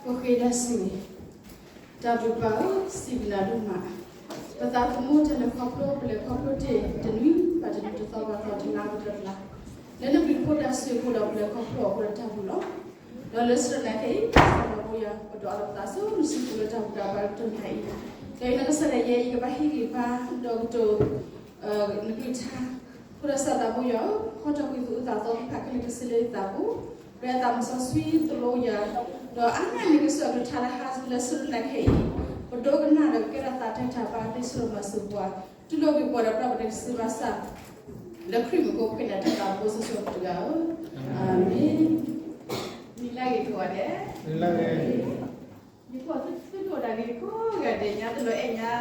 ဃ့တၢ်ဆၢဂ့ၤ, တၢ်ဘျုးပၢ်ဧၢ, စံးဘျုးနၤဒိၣ်မး, ပသးသမူတၢ်လဲၤခီဖျိ ပလဲၤခီဖျိတ့ၢ်တနွံဘၣ်တနွံ တသီဘၣ်တသီ တလါဘၣ်တလါ, လၢနဘျုးနဖှိၣ်တၢ်ဆိၣ်ဂ့ၤအဃိဒီး ပလဲၤခီဖျိအဃိဒီးတၢ်ဘျုးလီၤ. ဒီးလၢစရနၤခဲအံၤ စီၤပၤဘိယွၤ ပဒိးအီလီၤပသးဆူနစုပူၤလၢတၢ်ဘူၣ်တၢ်ဘါတၢ်နၤအံၤ, ဒီးအံၤနကစၢ်ဒၣ်ယဲအံၤ ယကဘၣ်ဟ့ၣ်ဂံၢ်ဘါ ဒီးကတိၤ နကလုၢ်ကထါ, အဃိဒီးစီၤပၤဘိယွၤဧၢ, ဟီထီၣ်ကွံာ်သူၣ်အုးသးသီသ့ၣ်တဖၣ်ခဲလၢာ်ခဲဆ့လၢယသးပူၤ, လၢအသးမုၢ်စီဆှံသိၣ်လိယၤ, ဒီးအါဂၤန့ၣ်ကစၢ်ကလုၢ်ကထါလၢဟါလၢစရနၤခဲအံၤ, ပဒိကနၣ်ဒီးကဲထီၣ်သးတၢ်တၢ်ဘါသ့ၣ် ဆိၣ်ဂ့ၤမၤစၢၤပှၤ, တူၢ်လိာ်ကွံာ်ပှၤဒီးပျၢ်ပတကစၢ်ဘၣ်ဆၣ်, လၢခရံာ်မုၣ်ကိးဖှိၣ်န့ၣ် တၢ်သးဘိစီဆှံပတဂၤဧၢ, အၤမ့ၣ်. နံၤလၢဂ့ၤကိးဂၤဒဲး, ယကွၢ်သုတအိၣ်ဒၣ်ဂ့ၤကိးဂၤဒဲး ညါတလီၤအဲၣ်ညါ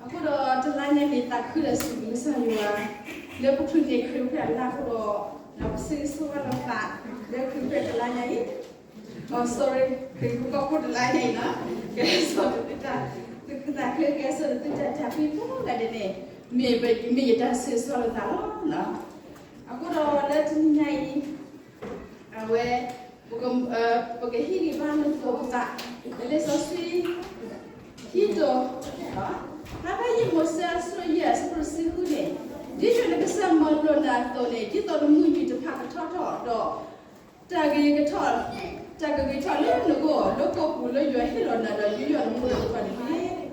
အဃိဒီးတလါညါန့ၣ် သးခုဒီးစံးဘျုးကစၢ်ယွၤ, လၢပချုးန့ၢ်ခရံာ်အိၣ်ဖျဲၣ်အလါအဃိဒီး, ပဆၢဂ့ၤဆၢဝါလိာ်သး လၢခရံာ်အိၣ်ဖျဲၣ်တလါညါအံၤ, အ sorry, ခရံာ်ဖိကီၢ်ဖိတလါညါအံၤနီၤ, ကဲစီၤတသုတၢ်, သုကသးခုကဲစီၤတသုတၢ်တၢ်ဖံးကိးဂၤဒဲးန့ၣ်, မ့ၢ်ပမ့ၢ်ယတၢ်ဆၢဂ့ၤဆၢဝါလိာ်သးလီၤ. အဃိဒီးလၢတနံၤညါအံၤ အဝဲ ပကဟ့ၣ်ဂံၢ်ဘါလိာ်သကိးပသး လံာ်စီဆှံ ခံတီၤ, ဖဲယံၤမိၤၡ့အဆၢယဲၢ်အဆၢဖိတဆံဃုန့ၣ်, ဒ်ယွၤနကစၢ်မၢလိာ်နၤအသိးန့ၣ်, ဒ်သိးနမုၢ်နံၤတဖၣ်ကထီထီၣ်ဒီး တၢ်ဂ့ၤကထီၣ်, တၢ်ကဂ့ၤထီၣ်လၢနဂီၢ် လၢကီၢ်ပူၤလၢယွၤဟ့ၣ်လီၤနၤဒီးယူးယီၣ်နမိၢ်နပၢ်တက့ၢ်.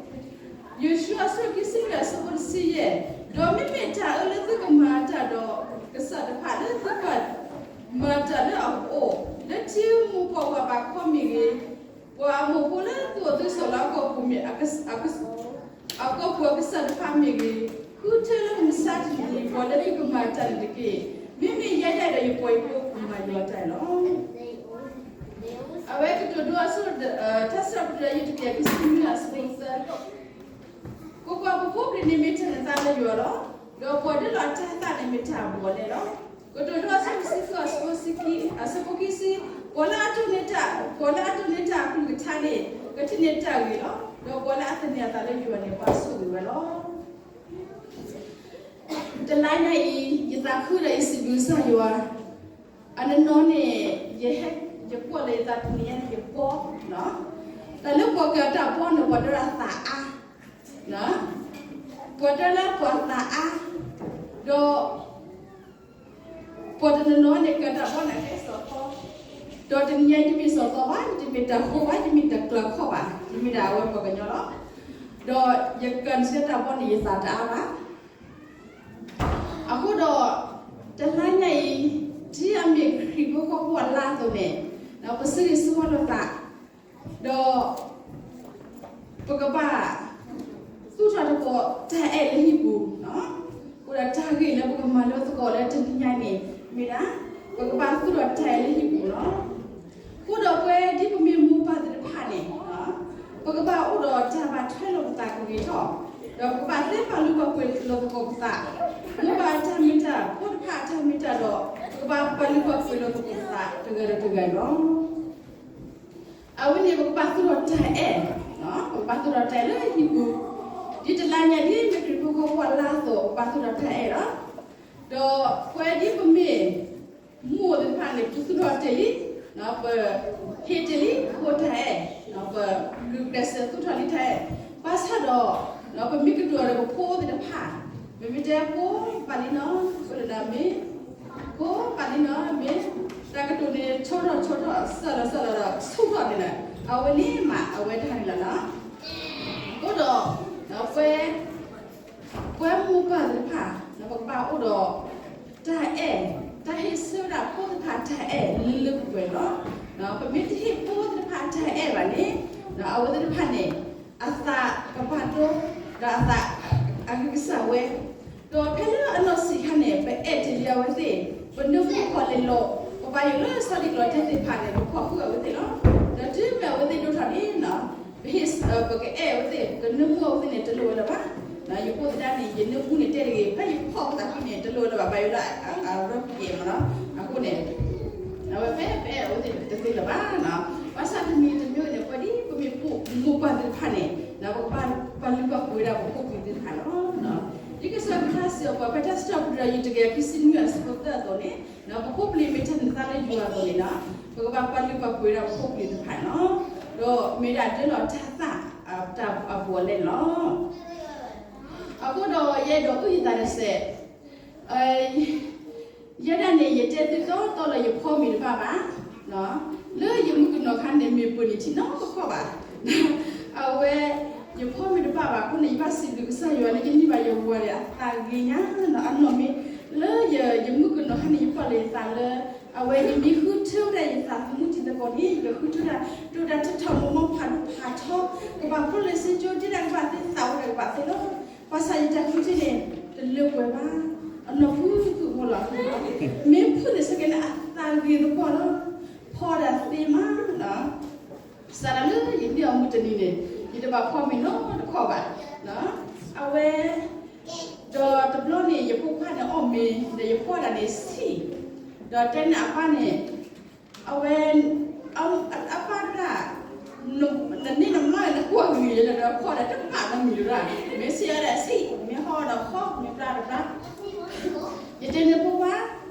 ယိၤၡူအဆၢခံဆံလွံၢ်အဆၢဖိတဆံယဲၢ်, ဒီးမ့မ့ၢ်တၢ်အၢလၢသုကမၤတၢ်ဒီး ကစၢ်တဖၣ်လၢသုကဘၣ်မၤတၢ်လၢအအိၣ်, လၢထံမိၢ်ပှၢ်ဝၤဘးခီမ့ၢ်ဂ့ၤ, ပှၤအမိၢ်ဖိလၢသုအိၣ်သုဆိးလၢအကီၢ်ပူၤမ့ၢ် အကီၢ်ပူၤအကစၢ်တဖၣ်မ့ၢ်ဂ့ၤ, ဃုထၢလၢမုၢ်မဆါတနံၤ ပှၤလၢသုကမၤတၢ်န့ၣ်တက့ၢ်. မ့မ့ၢ်ယဲဒၣ်ဒီးယပှၤဟံၣ်ဖိကမၤယွၤတၢ်လီၤ. အဝဲကတိၤဒိအဆၢ, ထါစံးထီၣ်ပတြၢၤ ယုၢ်တကယၤခံဆံနွံအဆၢဖိသၢ, ကွၢ်ကွၢ်, ပဖိပလံၤန့ၣ်မ့ၢ်တၢ်နသးလၢယွၤလီၤ. ဒီးပှၤဒၢလီၤအတၢ်အသးန့ၣ် မ့ၢ်တၢ်အဘူးအလဲလီၤ. ကတိၤဒိအဆၢ အဆၢဖိခံဆံ, ပှၤလၢအတိၢ်န့ၢ်တၢ်, ပှၤလၢအတိၢ်န့ၢ်တၢ်အကလုၢ်ကထါန့ၣ် ကထံၣ်န့ၢ်တၢ်ဂ့ၤလီၤ. ဒီးပှၤလၢအသန့ၤအသးလၢယွၤန့ၣ် ပှၤဆိၣ်ဂ့ၤဝဲလီၤ. တလါညါအံၤ ယသးခုဒီးယစံးဘျုးကစၢ်ယွၤ, အနီၢ်နီၢ်န့ၣ် ယဟဲ, ယကွၢ်လၢယသးတနံၤညါန့ၣ် ယဘီ, တၢ်လၢပှၤကၢၤတၢ်ဘီန့ၣ် ပှၤတဲလၢသးအါ, ပှၤတဲလၢပှၤသးအါ, ဒီး ပှၤတနီၤနီၤန့ၣ် ကၢၤတၢ်ဘီန့ၣ် ကဲစီၤသီ, ဒီးတနံၤညါယတမ့ၢ်စီၤသီဘၣ်, ယတမ့ၢ်တၢ်ဃိဘၣ်, ယမ့ၢ်တၢ်ကျၢၤခီဘၣ်, ယမ့ၢ်ဒၣ်အဝဲပှၤကညီလီၤ. ဒီးယကၢၤန့ၢ်တၢ်ဘီန့ၣ် ယသးတအါဘၣ်. အဃိဒီး တလါညါအံၤ ဒ်အမ့ၢ်ခရံာ်ဖိကီၢ်ဖိအလါအသိးန့ၣ်, ပဆၢဂ့ၤဆၢဝါလိာ်သး, ဒီး ပကဘၣ်သူၣ်ထီၣ်သကိးတၢ်အဲၣ်လၢဟံၣ်ပူၤ, အဃိဒီးတၢ်ဂ့ၢ်လၢပကမၤလိသကိးလၢတနံၤညါန့ၣ် မ့ၢ်ဒၣ် ပကဘၣ်သူၣ်ထီၣ်တၢ်အဲၣ်လၢဟံၣ်ပူၤလီၤ. အဃိဒီးပဝဲဒ်ပမ့ၢ်မိၢ်ပၢ်သ့ၣ်တဖၣ်န့ၣ်, ပကဘၣ်အိၣ်ဒီးတၢ်ဘၣ်ထွဲလိာ်ပသးကဂ့ၤထီၣ်, ဒီးပကဘၣ်သ့ပာ်လုၢ်ပာ်ပှ့ၤလိာ်သကိးပသး, မိၢ်ပၢ်အတၢ်မ့ၢ်တၢ် ဖိတဖၣ်အတၢ်မ့ၢ်တၢ်ဒီး ပကဘၣ်ပာ်လုၢ်ပာ်ပှ့ၤလိာ်သကိးပသးတဂၤဒီးတဂၤလီၤ. အဝဲန့ၣ် ပကဘၣ်သူၣ်ထီၣ်တၢ်အဲၣ်, ပကဘၣ်သူၣ်ထီၣ်တၢ်အဲၣ်လၢဟံၣ်ပူၤ, ဒ်တလါညါဒ်မ့ၢ်ခရံာ်ဖိကီၢ်ဖိအလါအသိး ပကဘၣ်သူၣ်ထီၣ်တၢ်အဲၣ်လီၤ. ဒီးပဝဲဒ်ပမ့ၢ် မိၢ်သ့ၣ်တဖၣ်န့ၣ် ပသူၣ်ထီၣ်တ့ၢ်လံ, ပဟ့ၣ်တ့ၢ်လံဖိတၢ်အဲၣ်, ပဂုာ်ကျဲးစၢးသူၣ်ထီၣ်လံတၢ်အဲၣ်, ဘၣ်ဆၣ်ဒီး ပမ့ၢ်ကတိၤဒီးပဖိသ့ၣ်တဖၣ်, ပမ့ၢ်တဲဖိပာ်လံနီၤ, ပဒၣ်မ့ၢ် ဖိပာ်လံနီၤ မ့ၢ် တၢ်ကတိၤန့ၣ် ဆီထီၣ်ဆီထီၣ်စၢ်လီၤစၢ်လီၤဒီး ဆူၣ်ထီၣ်န့ၣ်လီၤ. အဝဲန့ၣ်မး အဝဲတၢ်န့ၣ်လီၤနီၤ. အဃိဒီး ပဝဲ ပဝဲမိၢ်ပၢ်သ့ၣ်တဖၣ် ပကဘၣ်အိၣ်ဒီး တၢ်အဲၣ်, တၢ်ဟ့ၣ်ဆၢဝဲဒၣ်ဖိသ့ၣ်တဖၣ်တၢ်အဲၣ်လၢလၢပှဲၤပှဲၤလီၤ. ပမ့ၢ်တဟ့ၣ်ဖိသ့ၣ်တဖၣ်တၢ်အဲၣ်ဘၣ်န့ၣ် အဝဲသ့ၣ်တဖၣ်န့ၣ် အသးကပာ်ဒိၣ် ဒီးအသးအဂံၢ်ကစၢ်ဝဲ, ဒီးဖဲလၢအနီၢ်ဆံးခါန့ၣ် ပအဲၣ်တ့ၢ်လံအဝဲသ့ၣ်, ပနၢ်ဟူခီၣ်လ့ၣ်လိာ်, ပဘၣ်ယိၣ်လၢစီၤဒံၣ်ကျီၢ်တဲသ့ၣ်တဖၣ်န့ၣ် ပဖီၣ်ဃုာ်အဝဲသ့ၣ်လီၤ. ဒီးတုၤမ့ၢ်အဝဲသ့ၣ်ဒိၣ်ထီၣ်န့ၣ် ပဟ့ၣ် ပကအဲၣ်အဝဲသ့ၣ်, ပကနၢ်ဟူအဝဲသ့ၣ်န့ၣ် တလိၣ်ဝဲလၢၤဘၣ်. ယဖိသဒါန့ၣ် ယနၢ်ဟူန့ၣ်တဲတဂ့ၤ, ဖဲယဖီၣ်သးဖဲန့ၣ် တလိၣ်ဝဲလၢၤဘၣ်, ဘၣ်ယိၣ်လၢအရၢၢ်က့ၤမးနီၤ. အဃိန့ၣ် အဝဲဖဲပအဲၣ်အဝဲသ့ၣ်တသ့လၢၤဘၣ်. ဘၣ်ဆၣ်တမံၤတမံၤန့ၣ် ပဝဲဒ်ပမ့ၢ်မိၢ်ပၢ်သ့ၣ်တဖၣ်န့ၣ် ပကဘၣ်ပာ်လုၢ်ပာ်ပှ့ၤဝဲဒၣ်ပဖိပလံၤသ့ၣ်တဖၣ်လီၤ. ဒ်ကစၢ်ယွၤစံးအီၤပှၤ ဖဲထါစံးထီၣ်ပတြၢၤ ယုၢ်တကယၤခံဆံနွံအဆၢဖိသၢအသိးန့ၣ် ပဖိပလံၤမ့ၢ်ထၢနုာ်သးလၢယွၤအသိးန့ၣ်လီၤ, ပကဘၣ်ကွၢ်လုၢ်ကွၢ်ပှ့ၤဒၣ်ပဖိပလံၤတဖၣ်န့ၣ်လီၤ. ဒီးမ့ၢ်ဒၣ်ဒၢလီၤတၢ်သၣ်တၢ်အဘူးအလဲန့ၣ်လီၤ. အဃိဒီးယအဲၣ်ဒိးအုၣ်ယသးတစဲး, ယဲဒၣ်န့ၣ် ယတဲသုတီတီလၢယဖီမ့ၤတဘၣ်ဘၣ်, လၢယမုၣ်ကနီၤခါန့ၣ် မ့ၢ်ပၢၢ်န့ၢ်ထံနီတခီၣ်ဘၣ်. အဝဲ ယဖီမ့ၤတဘၣ်ဘၣ်အဃိန့ၣ် ယဘၣ်စံးဘျုးကစၢ်ယွၤလၢယန့ၢ်ဘၣ်ယဝၤဒီးအသးဂ့ၤညါ, အနီၢ်မ့ၢ် လၢယမုၣ်ကနီၤခါန့ၣ် ယကွၢ်လၢယသးလၢ အဝဲန့ၣ်မ့ၢ်ဃုထၢဝဲဒၣ်ယသးသမူတံၤသကိးန့ၣ် ယဃုထၢဒၣ် တအိၣ်ဒၣ်ထီၣ်ထီၣ်မီၤမီၤဖးဒိၣ်ဖးထီ, ကဘၣ်ဖျိလၢစ့ကၠိ ဒ်ဒၣ်ကဘၣ်သ့သးဝဲဒၣ်ကဘၣ်သ့လီၤ. ဘၣ်ဆၣ်ယတၢ်ဃုထၢန့ၣ် တလၢပှဲၤဘၣ်, အနီၢ်ဖုၣ်ဖုၣ်ဖိလီၤ. မ့ၢ်ဖုၣ်န့ၣ်စ့ၢ်ကီးန့ၣ် အသးဂ့ၤသပှၢ်လီၤ. ဖီဒၣ်သ့မးလီၤ. စးထီၣ်လၢယန့ၢ်အီၤမုၢ်တနံၤန့ၣ် ယတဘၣ်ဖီမ့ၤနီတခီၣ်ဘၣ်. အဝဲ ဒီးတဘျီန့ၣ် ယဖိခွါန့ၣ်အီၣ်မ့ၤ ဒီးယဖီဒၣ်န့ၣ်ဆံး, ဒီးတဲန့ၢ်အပၢ်န့ၣ် အဝဲ အပၢ်ဒၣ် နန့ၢ်နမါန့ၣ် နကွၢ်ဂ့ၤလၢဒီးဖီဒၣ်တဘၣ်နီတမံၤလၢၤ, မ့ၢ်ဆံးအီၤဒၣ်ဆံး, မ့ၢ်ဟီဒီးဟီ, မ့ၢ်ဘျါဒီးဘျါ. ယတဲန့ၢ်ဖိခွါ,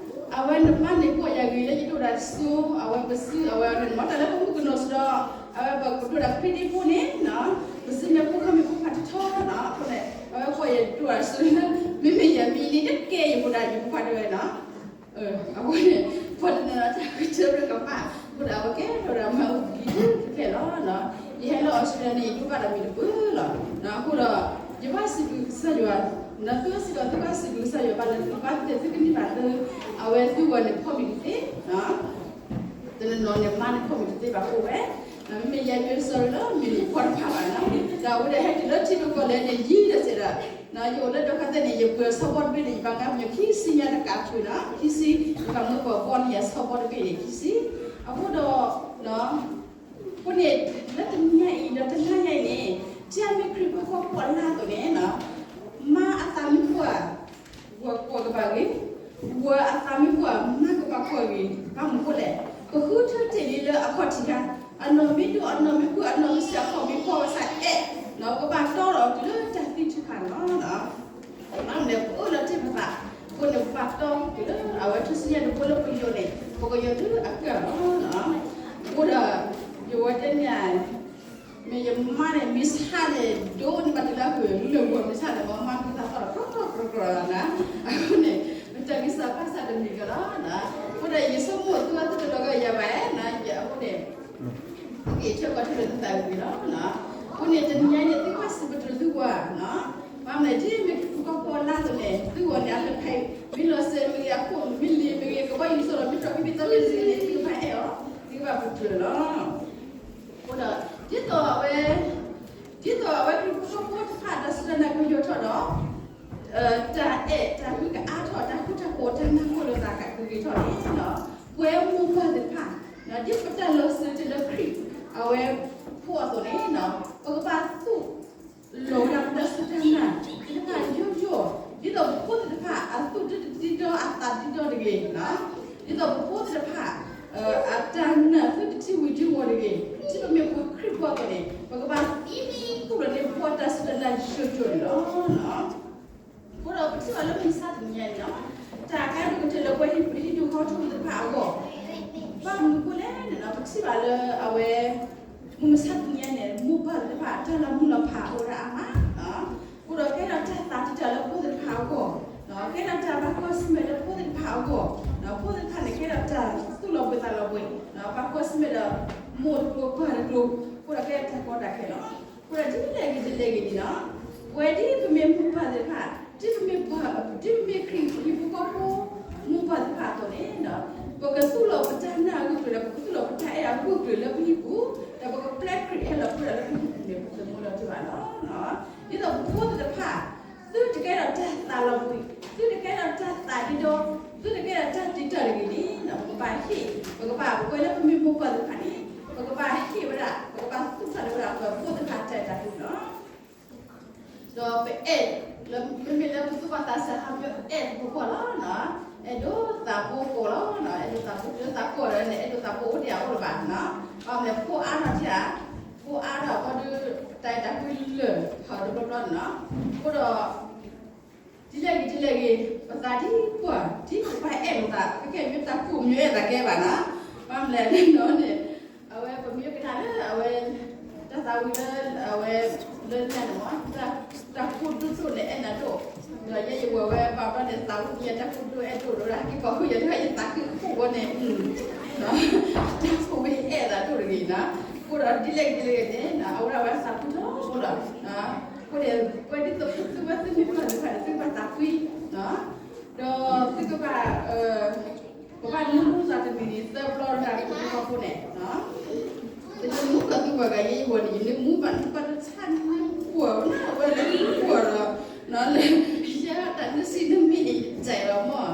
အဝဲနမါန့ၣ်ကွၢ်ယၤဂ့ၤလၢယဒိၣ်ဒၣ်စိ, အဝဲပစု အဝဲန့ၣ် မ့ၢ်တၢ်လၢပမုၣ်ကနီၤစ့ၢ်ဒီး အဝဲပကဒိၣ်ဒၣ်ဖံဒံဖိန့ၣ် ပစုမ့ၢ်ဖိခွါမ့ၢ်ဖိခွါတထီနီၤ, အဃိန့ၣ် အဝဲကွၢ်ယၤဒိၣ်ဒၣ်စိ, မ့မ့ၢ်ယၤမံၤန့ၣ်တကဲယမိၢ်ဒၣ်ယဖိခွါတဲဝဲနီၤ, အဃိန့ၣ် ပှၤတနီၤနီၤတၢ်ဃုထၢကမၣ်, အဃိဒီးအဝဲကဲထီၣ်ဒီးမၤအူကံတဖျၢၣ်လီၤ. ယဟဲလၢအီစထြ့လယါန့ၣ် ယဒိးဘၣ်ဒီးမ့ၤတပၢၢ်လီၤ. အဃိဒီး ယဘၣ်စံးဘျုးကစၢ်ယွၤ, သုစ့ၢ်ကီး သုဘၣ်စံးဘျုးကစၢ်ယွၤဘၣ်လၢသုကဘၣ်သ့ၣ်သုကန့ၢ်ဘၣ်လၢ အဝဲသုဝၤန့ၣ်ဖီမ့ၤတသ့ တနီၤနီၤန့ၣ် မါန့ၣ်ဖီမ့ၤတသ့ဘၣ်အိၣ်ဝဲ, မ့မ့ၢ်ယဲယွၤစၢၤလၢမ့ၤန့ၣ်ဖီတဖၣ်ဘၣ်နီၤ, ဒီးအဝဲဒၣ်ဟဲတုၤလၢထံဒိၣ်ကီၢ်လဲၣ်န့ၣ် ယံာ်ဒီးစဲးဒီး ယအိၣ်လၢဒိခါသဲန့ၣ် ယပှ့ၤဆီဘီတဘ့ၣ်န့ၣ် ယဘၣ်ငါပညီခံဆံညါတကးထွံလီၤ, ခံဆံ ယဘၣ်မၢပှၤဘီန့ၢ်ယၤဆီဘီတဘ့ၣ်န့ၣ် ခံဆံ, အဃိဒီး အဃိန့ၣ် လၢတနံၤညါအံၤ ဒီးတနံၤညါအံၤန့ၣ် ဒ်အမ့ၢ်ခရံာ်ဖိဃီဖိအလါအသိးန့ၣ် မါအသးမ့ၢ်ပှၢ် ဝၤကွၢ်ကဘၣ်ဂ့ၤ, ဝၤအသးမ့ၢ်ပှၢ် မါကဘၣ်ကွၢ်ဂ့ၤ, ဘၣ်မနုၤဃိလဲၣ်, ပဃုထၢတ့ၢ်လံလၢအခီၣ်ထံးခါ, အနီၢ်မ့ၢ်ဒိၣ် အနီၢ်မ့ၢ်ဃု အနီၢ်မ့ၢ်ဆံး အခီၣ်မ့ၢ်ဖီ ဘၣ်ဆၣ်အဲၣ်, ပကဘၣ်တီဒီးတုၤလၢတၢ်သံထုးဖးန့ၣ်လီၤ. ဘၣ်မနုၤလဲၣ် ပအၢၣ်လီၤတ့ၢ်ပသး, အဃိန့ၣ် ပဘၣ်တီတုၤလၢအဝဲထူၣ်စုညါတဘိလၢပယီၤန့ၣ် ပကယီၤတုၤအကၢၢ်လီၤ. အဃိဒီး ယဝဲတဲန့ၣ် မ့ၢ်ယမါန့ၣ် မ့ၢ်ဆါန့ၣ် ဒိးန့ၢ်ဘၣ်တုၤလၢအကလုၢ်ဂီၢ် မ့ၢ်ဆါန့ၣ် မ့ၢ်မါမ့ၢ်သးသီၣ်ဒီး ကြီကြီကြီကြီလီၤနၤ, အဃိန့ၣ် ပတၢ်ဂံၢ်စၢ်ဘါစၢ်တမံၤကလီၤနၤ, အဃိဒီးယဆိကမိၣ်သုအသုတလီၤဂာ်ယၤဘၣ်နၤ, အဃိန့ၣ် က့ၤထၢကီၢ်ထံဒီးသုသးဝံၤလီၤ. အဃိန့ၣ် တနံၤညါန့ၣ် သုကဘၣ်စံးပတြၢၤသုဝၤ, ဘၣ်မနုၤဒ်မ့ၢ်ခရံာ်ဖိဃီဖိအလါအသိးန့ၣ် သုဂီၢ်န့ၣ် အလၢဖဲ မ့ၢ်လီၤစဲးမ့ၢ်ဂ့ၤ အခိၣ်မ့ၢ်လံၤမ့ၢ်ဂ့ၤ ကဘီယူၤစိဒီး မ့ၢ်တြီမ့ၢ်သီမ့ၢ်စ့န့ၣ် သုကဘၣ်အဲၣ်အီၤ, သုကဘၣ်ပတြၢၤလီၤ. အဃိဒီး ဒ်သိးအဝဲ ဒ်သိးအဝဲခရံာ်ဖိဃီဖိတဖၣ် တၢ်စူၢ်တၢ်နာ်ကယီၤထီၣ်ဒီး တၢ်အဲၣ်တၢ်ကွံကအါထီၣ် တၢ်ဃူတၢ်ဖိး တၢ်နၢ်ပၢၢ်လိာ်သးကဂ့ၤထီၣ်န့ၣ် ပဝဲမိၢ်ပၢ်သ့ၣ်တဖၣ် ဒ်ပတၢ်လီၤစၢၤတုၤလၢခရံာ် အဝဲဖိအသိးန့ၣ် ပကဘၣ်သူၣ်လီၤဝဲဒၣ်ပတၢ်စူၢ်တၢ်နာ်သ့ၣ်တဖၣ်ယိာ်ယိာ်, ဒ်သိးပဖိသ့ၣ်တဖၣ် အသူၣ်တဒံဒီ အသးတဒံဒီတဂ့ၤ ဒ်သိးပဖိသ့ၣ်တဖၣ် အတၢ်နာ်သုတထံၣ်ဝံၤတထံၣ်ဝီၤတဂ့ၤ, ဒ်ပမ့ၢ်ပှၤခရံာ်ဖိအသိးန့ၣ် ပကဘၣ်သူၣ်လီၤန့ၢ်ပဖိအတၢ်စူၢ်တၢ်နာ်ယိာ်ယိာ်န့ၣ်လီၤ. အဃိဒီးပထံၣ်ဘၣ်လၢမုၢ်မဆါတနံၤညါန့ၣ်လီၤ, တၢ်ကါဒိၣ်ကတၢၢ်လၢပှၤဟံၣ်ဒူၣ်ဟီၣ်ခိၣ်ဖိသ့ၣ်တဖၣ်အဂီၢ်, ဘၣ်မနုၤအဃိလဲၣ်န့ၣ်လီၤ, ပထံၣ်ဘၣ်လၢအဝဲ မုၢ်မဆါတနံၤညါန့ၣ် မိၢ်ပၢ်သ့ၣ်တဖၣ် တၢ်လီၤမုၢ်လီၤဖးအိၣ်ဝဲဒၣ်အါမး, အဃိဒီးကဲထီၣ်တၢ်သးတံာ်တာ်လၢဖိသ့ၣ်တဖၣ်အဂီၢ်, ကဲထီၣ်တၢ်ဘၣ်ကွၢ်ဆၢၣ်မဲာ်လၢဖိသ့ၣ်တဖၣ်အဂီၢ်, ဖိသ့ၣ်တဖၣ်န့ၣ် ကဲထီၣ်တၢ်သူၣ်လီၤဘှံးသးလီၤဘှံး, ဘၣ်ကွၢ်ဆၢၣ်မဲာ်ဒီး မိၢ်တကျိၤပၢ်တကျိၤ, အဃိဒီးကဲတၢ်ကီတၢ်ခဲလီၤ. အဃိဒီးဒ်လဲၣ်ဂ့ၤဒ်လဲၣ်ဂ့ၤန့ၣ်လီၤ, ပဝဲဒ်ပမ့ၢ်မိၢ်ပၢ်သ့ၣ်တဖၣ်, ဒ်ပမ့ၢ်ပှၤ, ဒ်ပမ့ၢ်ခရံာ်ဖိဟံၣ်ဖိဃီဖိ မိၢ်ပၢ်သ့ၣ်တဖၣ်အသိးန့ၣ်, ပကသူၣ်လီၤပတၢ်နာ်အဂၢၢ်ကျၢၤဒီး ပကသူၣ်လီၤပတၢ်အဲၣ်အဂၢၢ်ကျၢၤလၢပဟံၣ်ပူၤ, ဒီးပကပျဲခရံာ်ဟဲလီၤပှဲၤဒၣ်လၢပဟံၣ်ပူၤန့ၣ် ပသမူလီၤတံၢ်ဘၣ်လီၤ. ဒ်သိးပဖိသ့ၣ်တဖၣ် သုတကဲထီၣ်တၢ်သးလီၤဘှံး, သုတကဲထီၣ်တၢ်သးဒ့ဒီ, သုတကဲထီၣ်တၢ်တံာ်တာ်တဂ့ၤန့ၣ် ပကဘၣ်ဟ့ၣ်, ပကဘၣ်ပှဲၤလၢပမ့ၢ်မိၢ်ပၢ်သ့ၣ်တဖၣ်န့ၣ် ပကဘၣ်ဟ့ၣ်ဝဲဒၣ်, ပကဘၣ်သူၣ်ထီၣ်လၢဝဲဒၣ်ပဖိသ့ၣ်တဖၣ်တၢ်အဲၣ်တၢ်ကွံလီၤ. ဒီးပအဲၣ်, လၢမ့မ့ၢ်လၢပသူၣ်ဘၣ်သးစၢ်ဟးမ့ၢ်အဲၣ်တပူၤဃီလီၤ, အဲၣ်ဒိးသးဖိကီၢ်လီၤ, အဲၣ်ဒိးသးဖိကီၢ်ဒီး အဲၣ်ဒိးသးဖိအိၣ်ဒံးအအိၣ်လၢၤဘၣ်, ဘၣ်မနုၤလဲၣ် ဖိအါထီၣ်ထံဧါ, ဖိအါထီၣ်ဃီဒီး တၢ်အဲၣ်တၢ်ကွံလၢာ်ထီၣ်တဘျီဘျီန့ၣ်လီၤ. အဃိဒီး ဒ်လဲၣ်ဂ့ၤဒ်လဲၣ်ဂ့ၤ ပသးဒ်ပှၢ် ဒ်ပကဘၣ်အဲၣ်မ့ၢ် ခဲကဲမ့ၢ်တၢ်ကူၣ်မ့ၢ်အဲၣ်သးကဲဘၣ်နီၤ, ဘၣ်မလဲၣ်န့ၣ်နီၤန့ၣ်, အဝဲပမ့ၢ်ကနၣ်လၢအဝဲ တၢ်သးဝံၣ်လၢ အဝဲ လၢညါန့ၣ်မ့ၢ် တၢ်ကူၣ်ဒိၣ်ဒိၣ်န့ၣ်အဲၣ်နၤဒိၣ်, ဒီးယဲယဝဲဝဲဘၣ်ဘျီန့ၣ် သးဝံၣ်ယဲတၢ်ကူၣ်ဒိၣ်အဲၣ်ဒိၣ်ဒီး ဟဲက့ၤကိးဃုာ်ယဲတၢ်ယသးခုခိၣ်ဝဲန့ၣ် တၢ်ကူၣ်ဝဲအဲၣ်သးဒိၣ်တဂ့ၤနီၤ, အဃိဒီးဒ်လဲၣ်ဒ်လဲၣ်ဂ့ၤန့ၣ် အဝဲဒၣ်ဝဲသးခုထီဘိလီၤ, အဃိန့ၣ် ပဝဲဒ်သိးသုဝဲသုမ့ၢ်ပှၤတဖၣ်န့ၣ် သုကဘၣ်သးကွံ ဒီးသုကဘၣ် ကဘၣ်နၢမူသးတမံၤန့ၣ် သၢဘျီတဂၤတကီၢ်ဖိန့ၣ်, တနၢမူကီၢ်သုပှၤဂၤယဲယဂီၢ်န့ၣ် ယနၢမူဘၣ်နၢ်ပၢၢ်တဆၣ်နၢမူကွၢ်ဝဲ နၢဝဲလၢကွၢ်ဒီး လၢ ယဲတၢ်နၢစံနၢမ့ၢ်န့ၣ် ယတၢ်လီၤမၢ်,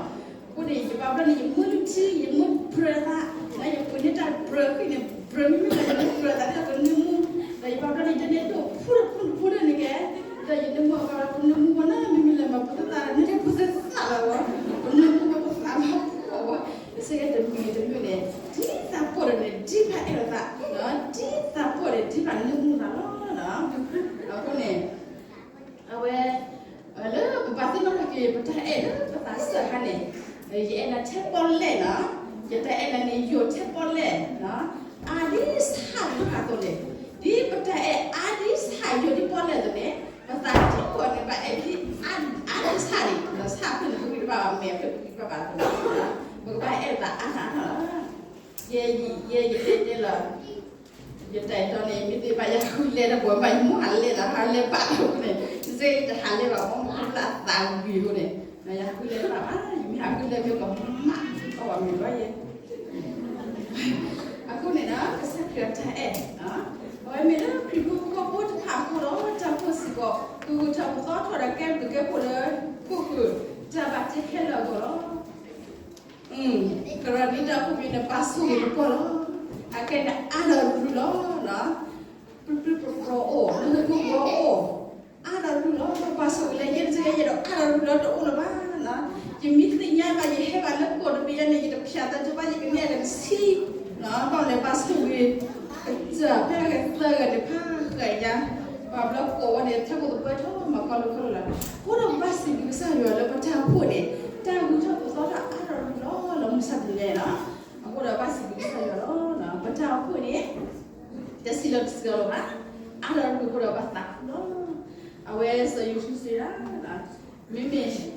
အဃိန့ၣ် ယဘၣ်ဘျီန့ၣ် ယမၢလုၢ်ထံ ယမၢပြၢသး နယပှ့ၤန့ၢ်တၢ်ပြၢဃံန့ၣ် ပြၢမ့မ့ၢ်လၢယမၢပြၢသးန့ၣ် ကနၢမူ, ဒီးယဘၣ်ဘျီန့ၣ် ယတန့ၢ်ဒိၣ်ဖူတဖူတဖူဒၣ်န့ၣ်ကဲ, ဒီးယနၢမူဘၣ်ဘျီ ကနၢမူဝဲန့ၣ် မ့မ့ၢ်လၢမၤပသးဒီး နတပသးလီၤ, ကနၢမူဝဲပသးလီၤဝဲ, စ့ၢ်ကီးတမံၤတမံၤန့ၣ် ဒ်သးပှၢ်ဒီးန့ၣ် ဒ်ဖးအဲၣ်လိာ်သး, ဒ်သးပှၢ်န့ၣ် ဒ်ဖးနၢမူသးလီၤ, အဃိန့ၣ် အဝဲ လၢပဘၣ်သ့ၣ်နီၣ်ထီၣ်က့ၤ ပတၢ်အဲၣ်လၢပသးစၢ်အခါန့ၣ်, ယအဲၣ်နၤထဲပီၣ်လဲၣ်နီၤ, ယတၢ်အဲၣ်နၤန့ၣ် ယိာ်ထဲပီၣ်လဲၣ်နီၤ, အါဒ်ဆၣ်ဖးဖးအသိးန့ၣ်, ဒ်ပတၢ်အဲၣ်အါဒ်ဆၣ်ယိာ်ဒ်ပီၣ်လဲၣ်အသိးန့ၣ်, ပသးထံကီၢ်န့ၣ် ဘၣ်အဲၣ်ဒ်အါဒ်ဆၣ်န့ၣ်, ဒီးဆၣ်ဖျၢၣ်န့ၣ် ပဂံၢ်တဘၣ်ဘၣ် မဲာ်ဖျၢၣ်ပဂံၢ်တဘၣ်ဘၣ်အသိးန့ၣ်, ပကဘၣ်အဲၣ်သးအါထီၣ်အါထီၣ်လီၤ, ယဲယတဲလီၤ ယတၢ်အဲၣ်တီန့ၣ် မ့ၢ်သ့ဘၣ်ယၤဃုလဲၤတပှဲၤဘၣ် ယမိၢ်ဟးလဲၤလီၤ ဟးလဲၤဘၣ်လီၤန့ၣ်, စ့ၢ်ကီးယတဟးလဲၤဘၣ် မ့ၢ်မ့ၢ်လၢအသးဝံၤအဃိန့ၣ်, ယၤဃုလဲၤဘၣ်ဘၣ် ယမ့ၢ်ဟးဃုလဲၤမ့ၢ်ကမၣ် ကီၢ်ဘၣ်မ့ၢ်ဘၣ်ယဲ, အဃိန့ၣ်ဒီး ကစၢ်ခရံာ်အတၢ်အဲၣ်, အဝဲမ့ၢ်လၢခရံာ်ဖိကီၢ်ဖိတဖၣ်အဃိလီၤ, တၢ်ဖှိၣ်စ့ၢ်ကီး ကဂုာ်ထီၣ်ပသီထီၣ်ဒီးကဲဘျုးကဲဖှိၣ်လၢ ခိၣ်ဃၢၤ တၢ်ဘၣ်တ့ခဲလၢာ်အဂီၢ်လီၤ. ကရၢနံတၢ်အိၣ်ဘှံးန့ၣ် ပာ်ဆိၣ်ဂ့ၤကပီၤလီၤ. အကဲန့ၣ်အါဒီးရူၤလီၤ. ပျုၢ်ပျုၢ်ပျီၤပျီၤအိၣ်, လၢဟၢဖၢဖၢအိၣ်, အါဒီးရူၤလီၤ. ပာ်ဆိၣ်ဂ့ၤလၢယဲတဂၤယဲဒီးအါဒီးရူၤလီၤတအိၣ်လၢၤဘၣ်. ယမ့ၢ်သ့ၣ်ညါဘၣ် ယဟဲဘၣ်လၢကီၢ်တဘ့ၣ်ညါန့ၣ် ယတဖၠးသးတဘၣ် ယကနဲၣ်ဒီးတဆံ, ဘၣ်လဲၤပာ်ဆိၣ်ဂ့ၤ ကစၢ်ဖဲဂဲၤသၢဂၤန့ၣ် ဖးဃာ်ညါ, ပှၤဘျီကိးဝဲန့ၣ် ထဲခိၣ်သပှၢ်ထီၣ်မၤကီၢ်လၢခိၣ်လၢ်လၢ်, အဃိဒီးပဘၣ်စံးဘျုးကစၢ်ယွၤလၢပတၢ်အိၣ်ဖှိၣ်န့ၣ် တၢ်ဂုၤထီၣ်ပသီထီၣ်အါထီၣ်ရူၤလီၤလၢမုၢ်ဆါတနံၤညါအံၤလီၤ. အဃိဒီးဘၣ်စံးဘျုးကစၢ်ယွၤလီၤ. ပတၢ်အိၣ်ဖှိၣ်န့ၣ် တဆံးလၢတဆံးလီၤဘၣ်, အါထီၣ်ရူၤအဃိဒီးပသးခုလီၤ. အဝဲစီၤယိၤၡူစံးဒၣ် မ့မ့ၢ်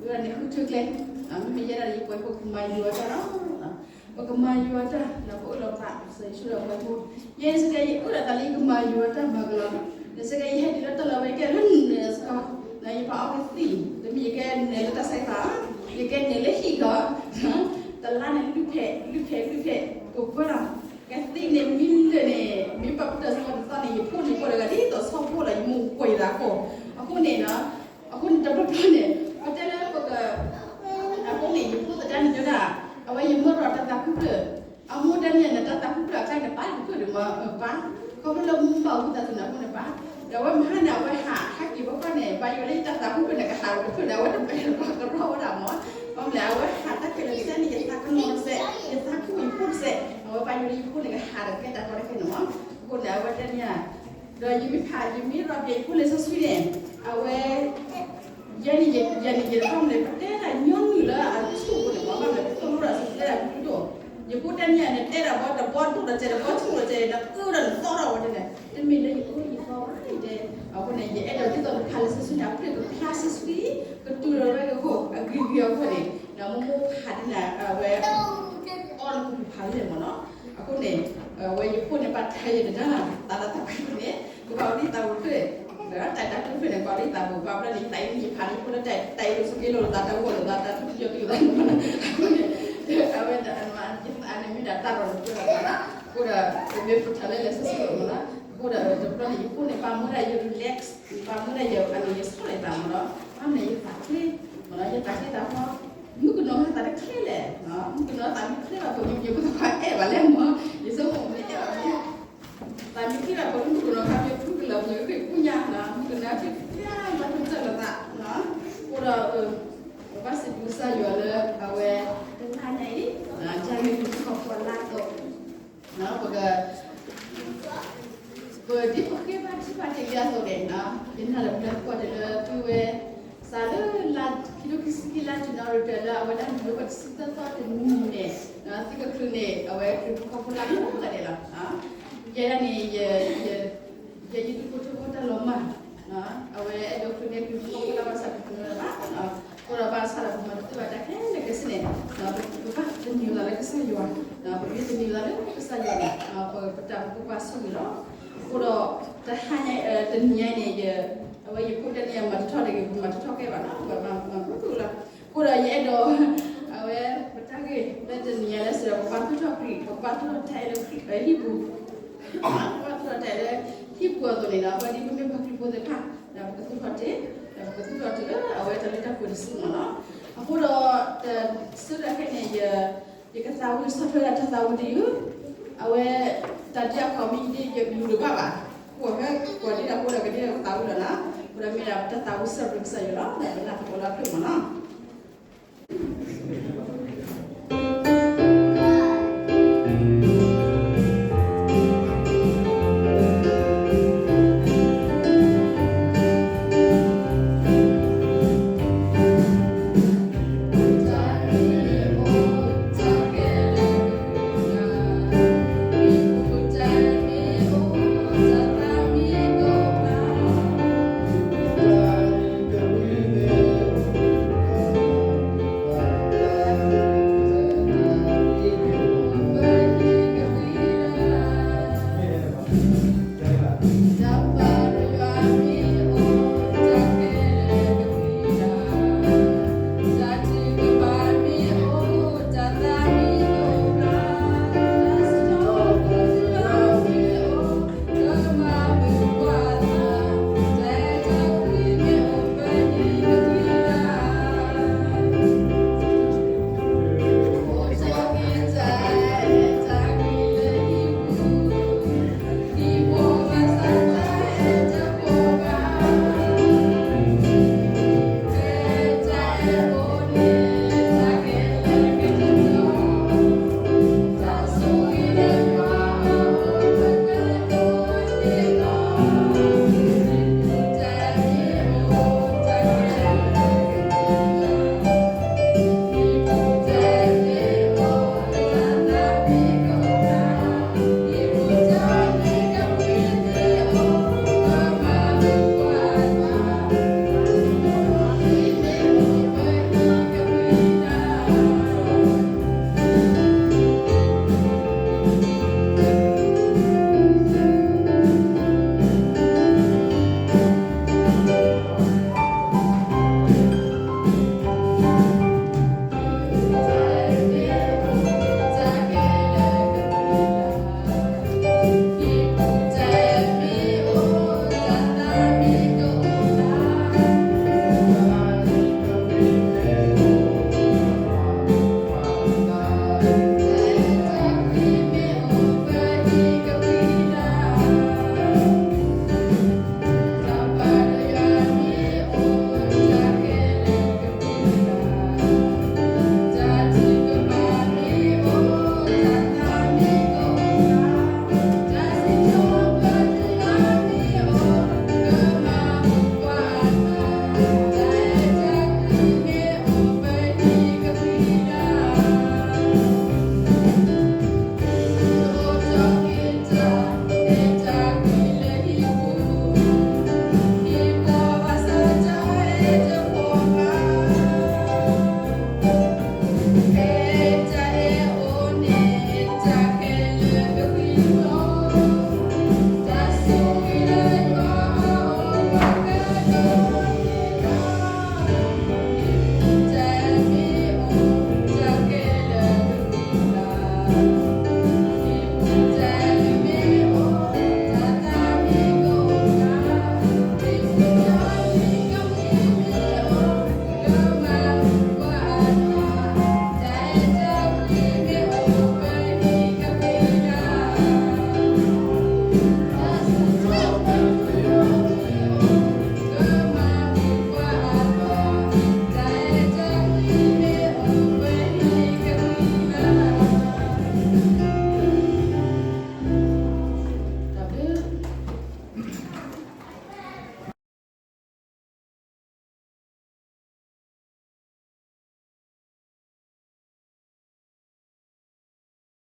ဝဲဒၣ်န့ၣ်ဃုထၢကျဲ, မ့မ့ၢ်ယဲဒၣ်ယပှၤဟီၣ်ခိၣ်ကမၤယွၤတၢ်လီၤ. ပကမၤယွၤတၢ် ဒီးပအိၣ်လီၤပသး စီၤယိၤၡူဒီးပှၤဟီၣ်ခိၣ်, ယဲစ့ၢ်ကီးယအိၣ်ဒီးသးလၢယကမၤယွၤတၢ်မၤကလီၤ, ဒီးစ့ၢ်ကီးယဟဲတုၤလၢတၢ်လီၢ်ဝဲကဲလၢနၢၤစ့ၢ်ကီး, ယပာ်အီကသံၣ်, တမ့ၢ်ယကဲနၢၤလၢတၢ်ဆဲးဖး, ယကဲနၢၤလၢဟံၣ်ကီး, တလါန့ၣ် လွံၢ်ဖဲး လွံၢ်ဖဲး လွံၢ်ဖဲး ပပှဲၤလီၤ. ကသံၣ်န့ၣ် မ့ၢ်လၢာ်န့ၣ် မ့ၢ်ပာ်ပတၢ်စ့ၢ်ကီးတသီန့ၣ် ယဖိန့ၣ်ပှဲၤတဂၤဒ်သိးဆီဖိလီၤ ယမိၢ်ကွၢ်ယသးကိး, အဃိန့ၣ် အဃိန့ၣ်တဘျီဘျီန့ၣ် ပတဲလၢပက, အဃိန့ၣ် ယဖိသဒါန့ၣ်တဲဒၣ်, အဝဲယမၢလီၤတၢ်သးခုဖျၢၣ်, အမိၢ်တဲန့ၣ် နတၢ်သးခုဖျၢၣ်အကျါန့ၣ်ပာ်တဖျၢၣ်န့ၣ်မ့ၢ်ပၢ်, ခီဖျိလၢမူဘၣ်ဝံသးစူၤန့ၣ်အဃိန့ၣ်ပၢ်, ဒီးအဝဲမဟါန့ၣ် အဝဲဟးဟဲက့ၤဘၣ်ခီန့ၣ် ဘၣ်ယိၣ်လၢယတၢ်သးခုဖျၢၣ်န့ၣ် ကဟးတဖျၢၣ်န့ၣ် အဝဲတပျဲၢ်ဘၣ်ကရီဝဲဒၣ်မ့ၢ်, ဘၣ်မလဲၣ် အဝဲဟးတၢ်ခဲလၢာ်တစဲးန့ၣ် ယသးကနီၤတစဲး, ယသးခုယဖိတစဲး, အဝဲဘၣ်ယိၣ်လၢယဖိန့ၣ် ကဟးဒီးကဲတၢ်ကီတၢ်ခဲန့ၣ်မ့ၢ်, အဃိန့ၣ် အဝဲတဲန့ၣ် ဒီးယမ့ၢ်ဖး ယမ့ၢ်ရီၣ်ဘၣ်ယဖိလံာ်စီဆှံန့ၣ်, အဝဲ ယဲန့ၣ် ယဲန့ၣ် ယတဘၣ်မလဲၣ် ပတဲဒၣ်ညီနုၢ်လၢအဆူၣ်အဃိန့ၣ် ပှၤဘၣ်မလဲၣ် ပသိၣ်လိတၢ်စူၤတဲဒၣ်ဒိၣ်ဒိၣ်, ယဖိတဲန့ၣ်န့ၣ် တဲဒၣ်ဘီတဘီဒိၣ်ဒီးစဲး တဘီဆူၣ်ဒီးစဲး နအၢဒီးနသီထီၣ်ဝဲန့ၣ်, တမ့ၢ်လၢယအၢယသီဘၣ် ယတဲ, အဃိန့ၣ် ယအဲၣ်ဒိးဒ်သိးနဖးလံာ်စီဆှံန့ၣ် အဖျၢၣ်ကဖျါစီဆှံ ကတူၢ်လိာ်ဝဲကဟိၣ်အဂ့ၤဂ့ၤအဂီၢ်န့ၣ်, ဒီးမိၢ်မိၢ်ဖးဒ်န့ၣ် အဝဲ အီၣ်လၢကပူၤဖးလံမ့ၢ်နီၤ, အဃိန့ၣ် ဝဲယဖိန့ၣ် ဘၣ်ထဲယတဒါ သးလၢသးခုန့ၣ် ကဘၣ်အိၣ်ဒ်သးပူၤတဖျၢၣ်, ဒီးတၢ်တၢ်တဖျၢၣ်န့ၣ် ကဘၣ်အိၣ်ဒ်သးပူၤ ဘၣ်ဘျီန့ၣ် သးအံၤန့ၣ် ယဖးန့ၣ် ယဖိလၢတၢ်အံၤလိာ်ဆိးက့လိာ်လိာ်သး တၢ်ဂီၢ်လိာ်သး တၢ်ထူၣ်ယီၢ်က့လိာ်သးန့ၣ်မ့ၢ်နီၤ, အဃိန့ၣ် အဝဲဒၣ် ယသးန့ၣ်မ့ၢ်ဒၣ်တၢ်ရီၣ်တဖျၢၣ်လီၤမ့ၢ်နီၤ, အဃိဒီး ပမ့ၢ်ပထီၣ်လၢလံာ်စီဆှံမ့ၢ်နီၤ, အဃိဒီးတဘျီန့ၣ် ယဖိန့ၣ် ဘၣ်မူဒၣ်ယ relax, ဘၣ်မူဒၣ်ယ အန့ၣ် ယဆီၣ်လီၤယသးမ့ၢ်နီၤ, ဘၣ်မနုၤယသးချ့, မ့ၢ်နီၤ ယသးချ့သးဖီ, မုၣ်ကနီၤဟဲသးတချ့လဲၣ်, မုၣ်ကနီၤသးမ့ၢ်ချ့ဘၣ် ပမ့ၢ်ပသးအဲၣ်ဘၣ်လဲၣ်မ့ၢ်, ယဆိကမိၣ်မ့ၢ်အဲၣ်ဘၣ်မ့ၢ် သးမ့ၢ်ချ့ဘၣ် ပမုၣ်ကနီၤခါမ့ၢ်ဖုကလၢာ် ပမ့ၢ်ဃ့ၢ်ပူညါနီၤ မုၣ်ကနီၤချ့ချ့ လီၤပတၢၢ်လီၤသးနီၤ, အဃိဒီး ပဘၣ်စံးဘျုးကစၢ်ယွၤလၢအဝဲ တလါညါအံၤ ကမ့ၢ်ပထီၣ်ပှၤလါတီၤ ပက ပဒ်ပဃ့ဘါထုကဖၣ်တ့ၢ်လံအသိးန့ၣ် ယနာ်လၢပှၤကွၢ်တ့ၢ်လၢသုဝဲ စးလၢလါခံထိခံဆံ ခံလါ January လၢအဝဲဒၣ် November တဆံသၢသီတနံၤန့ၣ် သုကချုးန့ၢ် အဝဲခရံာ်ဖိဃီဖိလၢကိးဂၤဒဲးလီၤ. ယဲဒၣ်န့ၣ် ယ ယဒုးဖိထၢဖိတၢ်လီၤမၢ် အဝဲအဲၣ်ဒိးချုးန့ၢ်ခရံာ်ဖိဃီဖိလၢဘၣ်ဆၣ်တချုးန့ၢ်ဘၣ်, အဃိဒီးဘၣ်ဆၣ်ဒီးပမၤတသ့ဘၣ်တၢ်ခဲလၢာ်ခဲဆ့န့ၣ် ပဘၣ်သန့ၤအသးလၢကစၢ်ယွၤ, ပမ့ၢ်သန့ၤအသးလၢကစၢ်ယွၤန့ၣ် ပတၢ်ဖိပှၤဆိၣ်ဂ့ၤလီၤ. အဃိဒီး တဟါညါ တနံၤညါန့ၣ် အဝဲယဖိတနံၤညါမၤတထီၣ်တဂ့ၤ ပမၤတထီၣ်ကဲဘၣ်နီၤ ပမၤမၤမုာ်သလီၤ. အဃိဒီးယအဲၣ်ဒိး အဝဲ ပတၢ်ဂ့ၢ်လၢတနံၤညါလၢစံးဒီး ပကဘၣ်သူၣ်ထီၣ်ခရံာ် ပကဘၣ်သူၣ်ထီၣ်တၢ်အဲၣ်လၢခရံာ်ဟံၣ်ပူၤ, ပကဘၣ်သူၣ်ထီၣ်တၢ်အဲၣ်လၢဟံၣ်ပူၤအသိးန့ၣ်ဒီး ပဝဲဒ်ပမ့ၢ်ပှၤခရံာ်ဖိသ့ၣ်တဖၣ် ဒီးပကသူၣ်ထီၣ်တ့ၢ် ဒီးပကသူၣ်ထီၣ်တုၤလၢအဝဲတၢ်လၢတၢ်ပှဲၤတစုမ့ၢ်နီၤ. အဃိဒီး တဆၢဒၣ်ခဲန့ၣ် ယ ယကသးဝံၣ်ဆီၣ်ထွဲဒၣ်တၢ်သးဝံၣ်တယုၢ်, အဝဲ တၢ်ဒ်အံၤအခီပညီ ယဒ်ယမံၤတဘၣ်ဘၣ်, ကွၢ်ဖဲကွၢ်ဒ်တၢ်ဖိဒီးကဒ်တၢ်သးဝံၣ်လီၤနီၤ, အဃိဒီးမ့ၢ်ဒၣ်တၢ်သးဝံၣ်စံးဘျုးကစၢ်ယွၤလီၤ လၢပနၢ်သကိးလၢအဖျၢၣ်မ့ၢ်နီၤ.